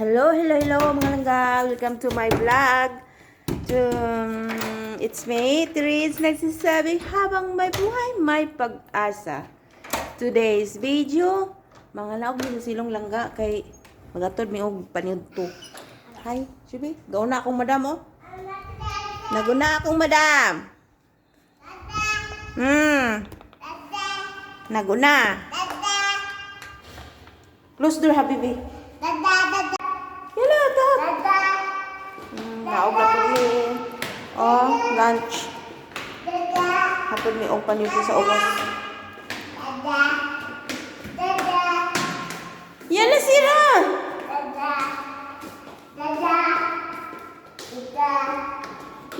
Hello, hello, hello, mga langga. Welcome to my vlog. It's me, Therese, nagsasabi habang may buhay, may pag-asa. Today's video, mga laog mi sa silong, langga, kay magatod mi og paniudto. Hi, Shubi. Gauna akong madam, oh. Naguna akong madam. Naguna. Close door, habibi. Yala, tap. Naog na po mi. Oh, lunch. Hapon mi og paniudto sa ubos. Yala, sira.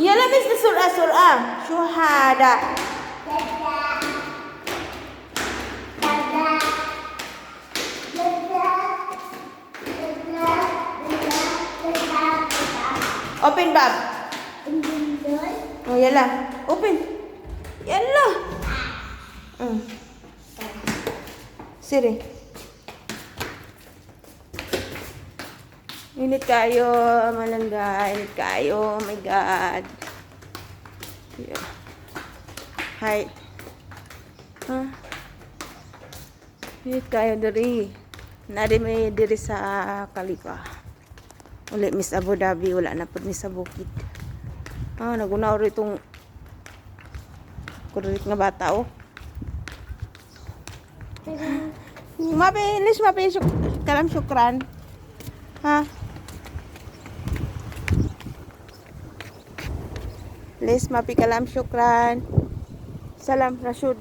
Yala, miss na sura, sura. Shuhada. Open, bab. Oh, yala. Open. Yala. Siri. Init kayo, malangga. Init kayo. Oh my God. Yeah. Hi. Huh? Init kayo diri. Nari may diri sa Kalipa. Uli Miss Abu Dhabi, wala na pud mi sa bukid. Ah, naguna ori itong kurit nga bata, oh. Mapi, lis mapi syuk, kalam syukran. Ha? Lis mapi kalam syukran. Salam Rashid.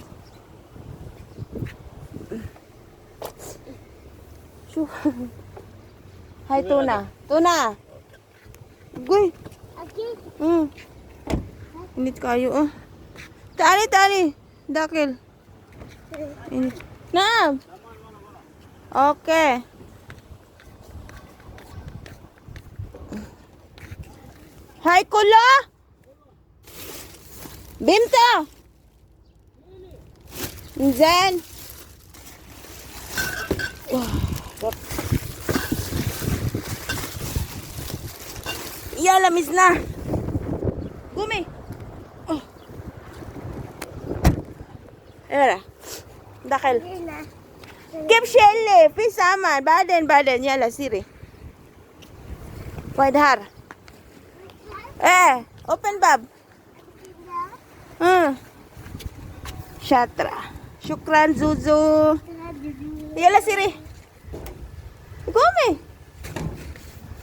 Shoo. Hi, Tuna. Tuna. Guy. Init kayo, oh. Tali, tali. Dakil. Init. Naam. Okay. Hi, Kulo. Bimta. Zen. Oh, Yala, miss na. Gumi. Oh. Yala. Dakil. Keep Shelly. Fisaman. Baden, baden. Yala, siri. Wadhar. Eh, open bab. Shatra. Shukran, Zuzu. Yala, siri. Gumi.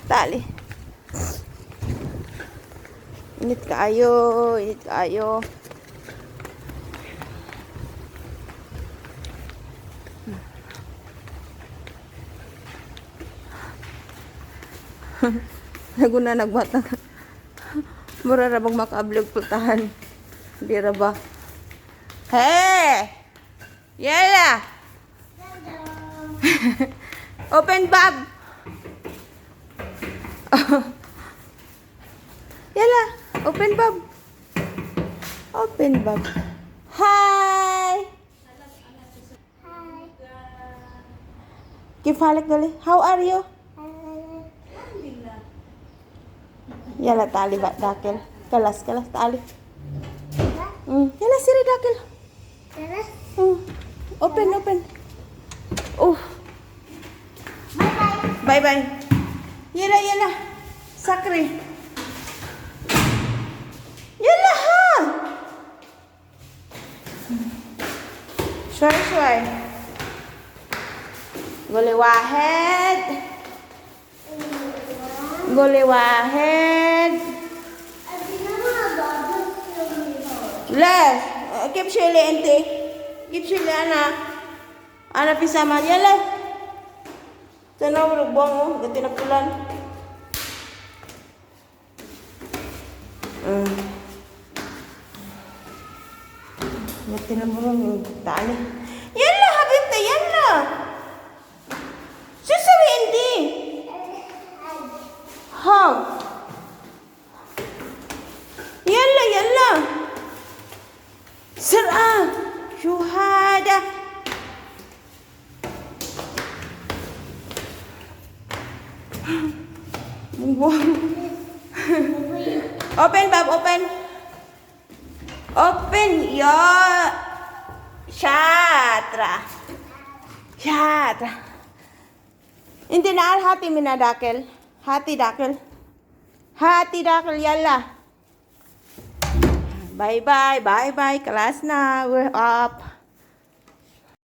Tali. Init kayo. Init kayo. Naguna nagbata. Mura ra bang makablog pultahan. Di ra ba? Hey! Yela! Open bab! Yala! Open bab! Open bab. Hi! كيف حالك دولي؟ How are you? يلا تعالي بقى داخل. خلاص خلاص تعالي. يلا سيري داخل. Open, open. Oh. Bye bye. يلا يلا. سكري. يلا ها. شوي شوي. قولي واحد. قولي واحد. لا كيف شيلي انت؟ كيف شيلي انا؟ انا في سما يلا. Tanaw buang oh, gati na pulan. Gati na pulan, tali. يلا حبيبتي يلا. شو تسوي انت؟ ها. يلا يلا. سرعة. شو هذا؟ Bugbog. Open, Bob, open. Open your شاطرة. شاطرة. انت نعال هاتي من داخل. هاتي داخل. هاتي داخل يلا. Bye bye, bye bye. خلاص na. We're up.